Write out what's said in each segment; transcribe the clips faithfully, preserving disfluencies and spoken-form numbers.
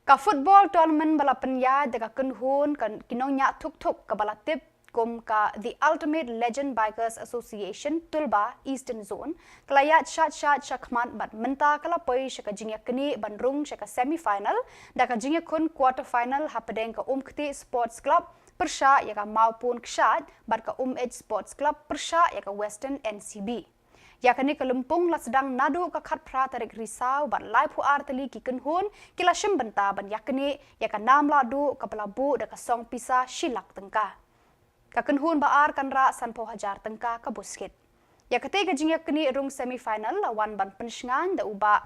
Ka football tournament ba la pynïaid da ka kynhun ka ki nongñiah thuk thuk kaba la tip kum ka The Ultimate Legend Bikers Association Tulba Eastern Zone, ka la ïaid shait shait shakhmat bad mynta ka la poi sha ka jingïaknieh ban rung sha ka semi final da ka jingïakhun quarter final hapdeng ka Umktieh Sports Club pyrshah ïa ka Mawpun Kshaid bad ka Umeit Sports Club pyrshah ïa ka Western N C B. Ïa kane ka lympung la sdang naduh ka khatphra tarik Risaw bad laiphew ar tylli ki kynhun ki la shim bynta ban ïaknieh ïa ka nam lahduh kaba la buh da ka song pisa shi lak tyngka. Ka kynhun ba ar kan rah sanphew hajar tyngka ka buskit. Ïa katei ka jingïaknieh rung semi final la wan ban pynshngaiñ da u Bah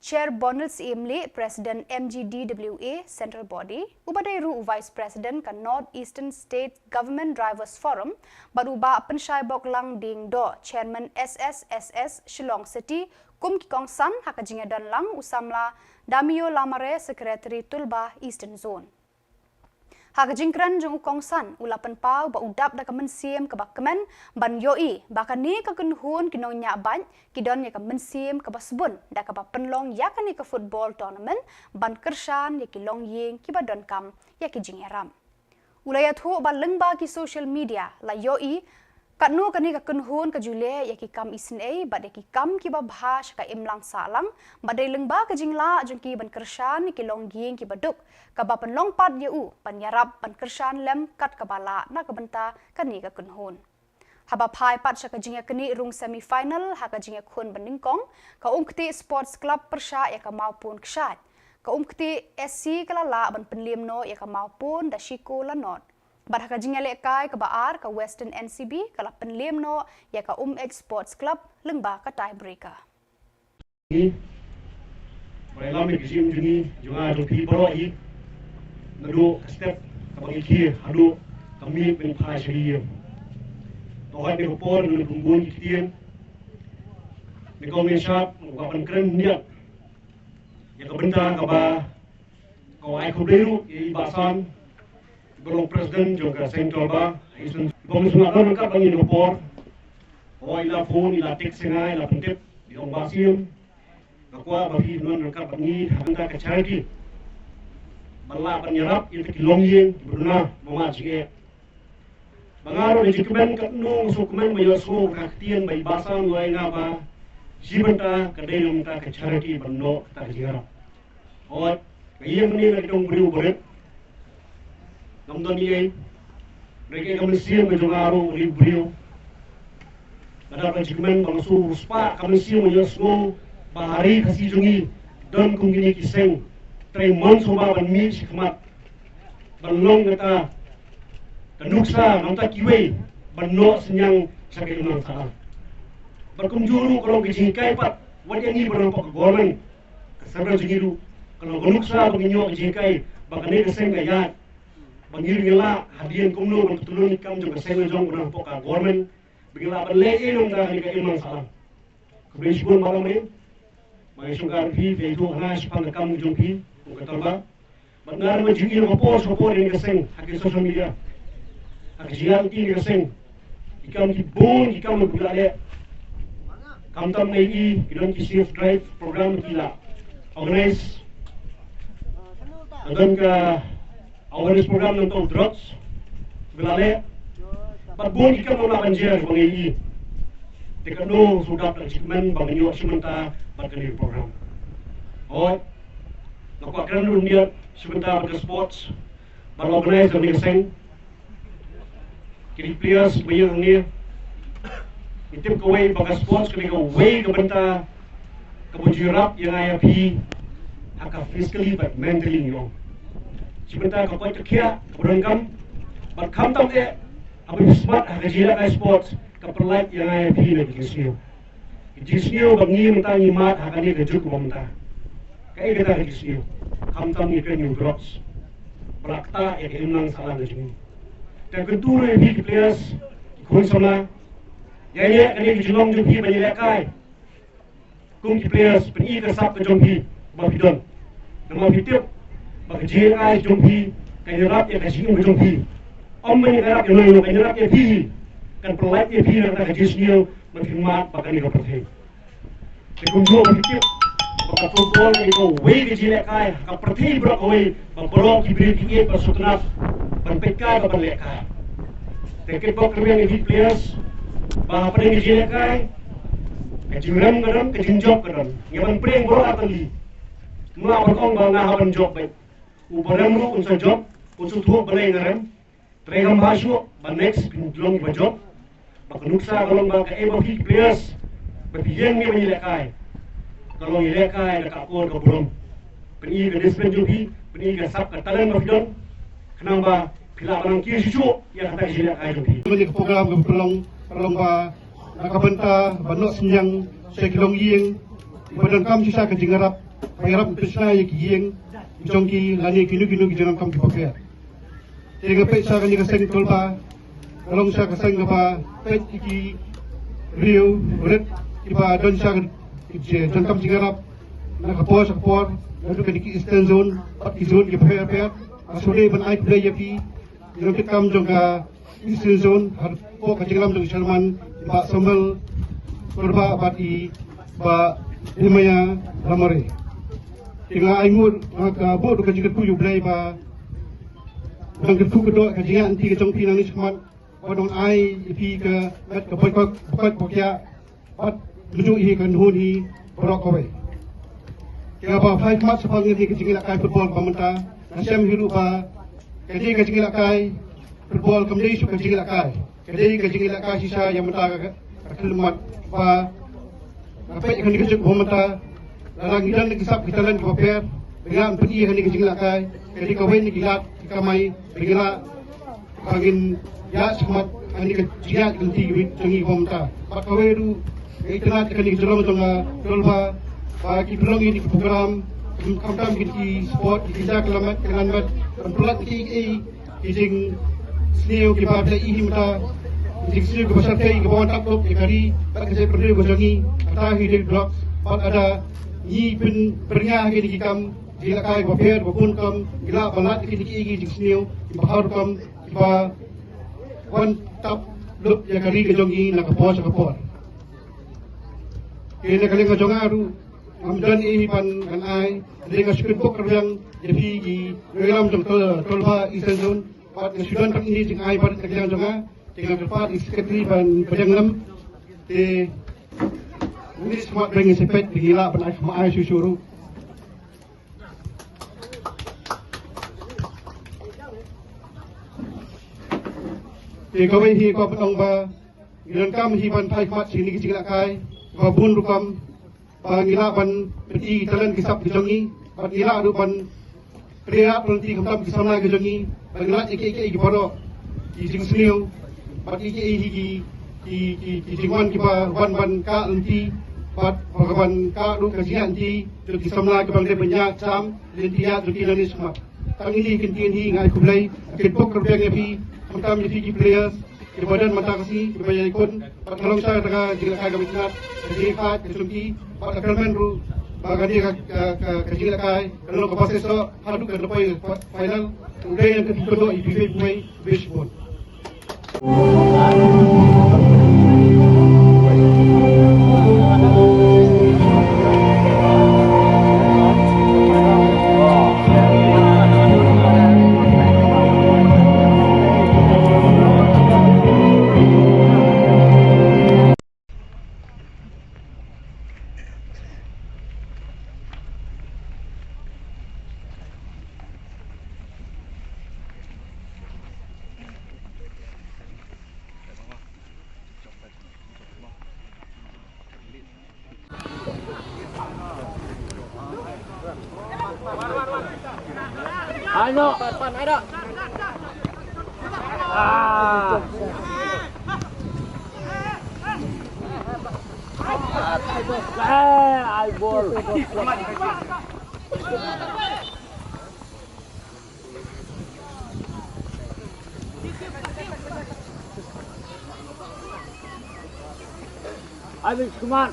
Chair Bonal Syiemlieh, President M G D W A Central Body, uba dei ruh u Vice President ka North Eastern State Government Drivers Forum, bad u Bah Pynshai Boklang Diengdoh, Chairman S S S S Shillong City, kum ki kongsan ha ka jingïadon lang u samla Damio Lamare, Secretary Tulba Eastern Zone. Ha ka jingkren jong u kongsan u la pynpaw ba u dap da ka mynsiem kaba kmen ban ïohi ba kane ka kynhun ki nongñiah bike ki don ïa ka mynsiem kaba sbun da kaba pynlong ïa kane ka football tournament ban kyrshan ïa ki longïing kiba donkam ïa ki jingïarap. U la ïathuh ba lyngba ki social media la ïohi katno kane ka kynhun ka ju leh ïa ki kam isynei bad ïa ki kam kiba bha sha ka imlang sahlang, bad dei lyngba ka jinglah jong ki ban kyrshan ïa ki longïing kiba duk, kaba pynlong pat ïa u ban ïarap ban kyrshan lem kat kaba lah na ka bynta kane ka kynhun. Haba phai pat sha ka jingïaknieh rung semi final ha ka jingïakhun banyngkong, ka Umktieh Sports Club pyrshah ïa ka Mawpun Kshaid, ka Umktieh S C ka la lah ban pynliem noh ïa ka Mawpun da shi kol la nod. Bad ha ka jingïalehkai kaba ar, ka Western N C B ka la pynliem noh ïa ka Umeit Sports Club lyngba ka tie breaker. Ba ïalam ïa ka jingim jong ngi, jong nga jong phi baroh hi. Naduh ka step kaba ngi khie haduh ka miet ban phai sha ïing. To hoi ne ka por ne ka bun ki ktien ne ka ong ne shap, ka ban kren niat ïa ka bynta kaba ka ai khublei ruh ïa i Bah San, ba long president jong ka Central Bar Association. Ba ngi sngewbha don ryngkat bad ngi na ka por. O, i la phone, i la text ïa nga, i la pyntip, i ong Bah Siem, nga kwah ba phi don ryngkat bad ngi ha bynta ka charity. Ban lah ban ïarap ïa ki longïing kiba duna, mama jingeh. Ba nga ruh da jingkmen katno nga sngewkmen ba ïohsngew ka ktien ba i Bah San u ong ïa nga ba shi bynta ka dei na bynta ka charity ban noh kata ka jingïarap. Hooid, nga ïeng mynne nga dei tang u briew ba rit. Ngam don ei ei. Hynrei ka mynsiem ka jong nga ruh u dei u briew. Nga dap da jingkmen ba nga sngewspah ka mynsiem ba nga ïohsngew ba ha ri Khasi jong ngi don kum kine ki seng. Trei mon sngewbha ban mih shakhmat ban long kata ka nuksa na bynta kiwei ban noh synñiang sha ka imlang sahlang. Bad kumjuh ruh ka long ka jinghikai pat wat ïa ngi ba nang hapoh ka government, ka sorkar jong ngi ruh, ka long ka nuksa ba ngin ïoh ka jinghikai ba kane ka seng ka ïaid, ba ngi ruh ngin lah hadien kumno ban kyntiew ïa ki kam jong ka seng la jong ba nang hapoh ka government, ba ngin lah ban leh ei ei na bynta kane ka imlang sahlang. Khublei shibun Bah Lamare. Ba ngi shongkar phi, phi ïathuh hana shaphang ka kam jong phi kum ka Tolba. Bad nga ruh nga ju ïohi ha ka por sha ka por ïa kane ka seng ha ki social media, ha ka jingïaid lynti ïa kane ka seng. Ki kam ki bun ki kam ba phi la leh. Khamtam nga ïohi ki don ki safe drive program ki la organize. Ka don ka awareness program nangta u drugs ba la leh. Bad bun ki kam ba la ban jer ba ngi ïohi. Te katno shu dap da ka jingkmen ba ngi ïoh shi bynta bad kane ka program. Hooid, nga kwah kren ruh mynta shi bynta bad ka sports ba la organize da kane ka seng. Kine ki players ba ïeng hangne, ngi tip kawei ba ka sports ka dei kawei ka bynta kaba ju ïarap ïa nga ïa phi ha ka physically bad mentally, ngi ong. Shi bynta ka koit ka khiah kaba donkam, bad khamtam eh haba phi smat ha ka jingïalehkai sports ka pynlait ïa nga ïa phi na ka jingsniew. Ka jingsniew ba ngi mynta ngi mad ha kane ka juk ba mynta. Kaei kata ka jingsniew? Khamtam ngi kren ïa u drugs ba la ktah ïa ka imlang sahlang ka jong ngi. Te kyntu ruh ïa phi ki players, ki khun samla, ïa ïa kane ka jinglong jong phi ban ïalehkai kum ki players, pyni ka sap ka jong phi ba phi don. Namar phi tip ba ka jingïalehkai jong phi kan ïarap ïa ka jingim ka jong phi. Ym ban ïarap ïa noi, kan ïarap ïa phi, kan pynlait ïa phi na kata ka jingsniew ba phi mad bad kane ka pyrthei. Te kumjuh ba phi tip ba ka Football ka dei kawei ka jingïalehkai ha ka pyrthei baroh kawei ba baroh ki briew ki ïeit ba sngewtynnat ban peitkai bad ban lehkai. Te kitbok rwiang ïa ki players ba hapdeng ka jingïalehkai ka jingrem ka don, ka jingjop ka don. Ngi ban pyrshang baroh artylli. Mlak ban ong ba nga hap ban jop beit. U ba rem ruh un sa jop, un sa thuh balei nga rem. Trei kham bha shuh ba next phin long ba jop. Ba ka nuksa ka long ba kaei ba phi players ba phi ïeng ne ba ïalehkai, ka long ïalehkai da ka akor ka burom. Pyni ka discipline jong phi, pyni ka sap ka talent ba phi don, khnang ba phi lah ban nang kiew shuh shuh ïa kata ka jingïalehkai jong phi. Kane ka program ka pynlong, pynlong ba na ka bynta ba noh synñiang sha ki longïing ba donkam shisha ka jingïarap, ba ïarap pynshna ïa ki ïing jong ki lane kino kino ki jingdonkam kiba pher. Te nga peit sha kane ka seng Tolba, ka long sha ka seng kaba peit ïa ki riew rit kiba don sha ka jingdonkam jingïarap na ka por sha ka por, naduh kane ki Eastern Zone bad ki zone kiba pher pher. Nga sngewdei ban ai khublei ïa phi, ïa ki nongtrei kam jong ka Eastern Zone, hapoh ka jingïalam jong u Chairman i Bah Samuel Kurbah bad i Bah Jeremiah Lamare. Te nga ai nguh, nga ka buh ruh ka jingkyrkhu ïa U Blei ba dang kyrkhu kyrdoh ka jingïaid lynti ka jong phi nangne shakhmat, ba dang ai ïa phi ka met ka bor ka bor ka bor ka bad mynjur hi kan hun hi baroh kawei. Kaba phai khmat shaphang ïa ka jingïalehkai football ba mynta, nga shem hi ruh ba ka dei ka jingïalehkai football kam dei shuh ka jingïalehkai, ka dei ka jingïalehkai shisha ïa mynta ka, ka khyllipmat ba nga peit kane ka juk ba mynta, lada ngi don ki sap ki talent kiba pher, ba ngi lah ban pyni ïa kane ka jingïalehkai, ka dei kawei na ki lad ki kamai ba ngi lah ba ngin ïaid shakhmat ha kane ka jingïaid lynti jong ngi ba mynta. Bad kawei ruh, nga itynnad ïa kane ka jinglong jong, ah, Tolba, ba ki pynlong ïa kine ki program, khamtam kine ki sport, ki jaka lamet, ka nang met, ban pynlait ïa kiei kiei ki jingsniew kiba phi la ïohi mynta, ki jingsniew kiba shyrkhei kiba wan tap top ïa ka ri bad ka jaitbynriew ka jong ngi, kata hi dei u lok, bad lada ngi pynbyrngia ha kine ki kam jingïalehkai ba pher ba bun kam, ngi lah ban lait ïa kine kiei kiei ki jingsniew kiba har kam, kiba wan tap lut ïa ka ri ka jong ngi na ka por sha ka por. Te na ka liang ka jong nga ruh ngam don ei ei ban ngan ai, te nga shu kitbok rwiang ïa phi ki nongïalam jong Tol-, Tolba Eastern Zone, bad nga shu don tang ine jingai bad na ka liang jong nga, te nga kyrpad ïa i secretary ban pdiang lem. Te mynta smat ba ngin sa peit ba ngi lah ban ai khmat ai shuh shuh ruh. Te kawei hi ka pynlong ba ngi donkam hi ban phai khmat sha kine ki jingïalehkai ba bun rukom, ba ngi lah ban pyni ki talent ki sap ki jong ngi, bad ngi lah ruh ban trei ïa lynti khamtam ki samla ki jong ngi, ban lait ïa kiei kiei ki baroh ki jingsniew, bad ïa kiei hi ki, ki, ki, ki jingwan kiba wan ban kah lynti, bad ba ka wan kah ruh ka jingïaid lynti jong ki samla kiba ngi dei ban ïaid sam lynti ïaid jong ki nangne shakhmat. Tang ine ki ktien hi nga ai khublei, kitbok rwiang ïa phi, khamtam ïa phi ki players kiba don mynta ka sngi, kiba ïakhun, bad ka long sha kata ka jingïalehkai kaba itynnad, ka jingïakhaid ka jong ki, bad ka kyrmen ruh ba kane ka, ka, ka, ka jingïalehkai kan long kaba seisoh haduh kan da poi final. Te U Blei un kyrkhu kyrdoh ïa phi baroh, khublei shibun. Ai no. Ah. Eh, ai bol. Abis, come on.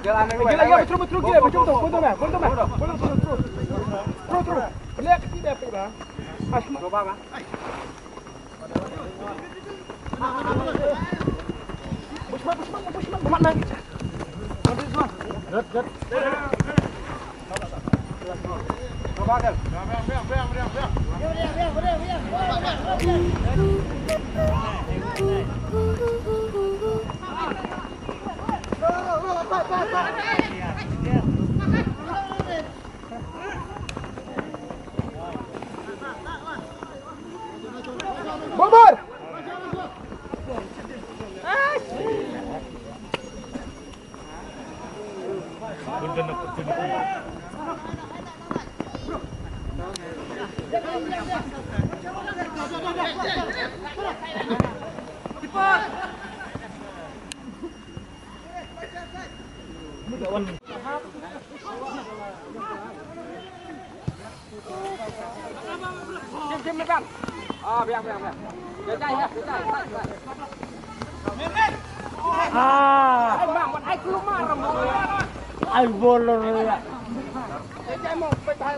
Gila, gila, betul, betul, gila, betul, betul, betul, betul, betul, betul, betul, betul, betul, betul. Balik ke sini, Pak, Bang. Mas, coba, Bang. Push, Bang, push, Bang, push, Bang. Kumat, Bang. Good, good. Bobor! Tim, tim, depan. Ah, biar, biar, biar. Jajai, ya, jajai. Ah. Ai, Bang, buat ai keluar, Bang. Ai, bolor, ya. Jajai, mau, pecah.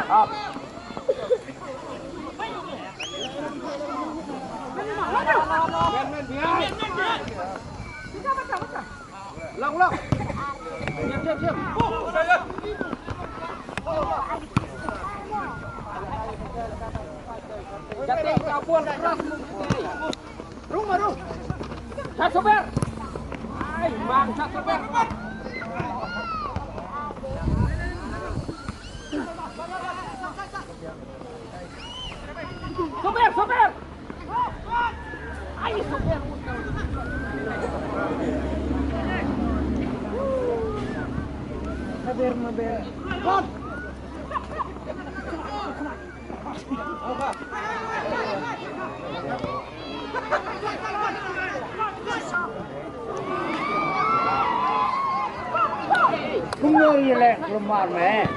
Ah. Men, men, biar. Long, long. Siap, siap, siap. Jateng ka bol keras. Rung, rung. Satu ber. Ai, Bang, satu ber. Super, super. Ai, super. Maber, maber. Kumno ye leh lumar me?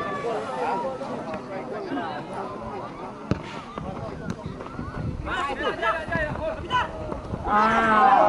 Ah.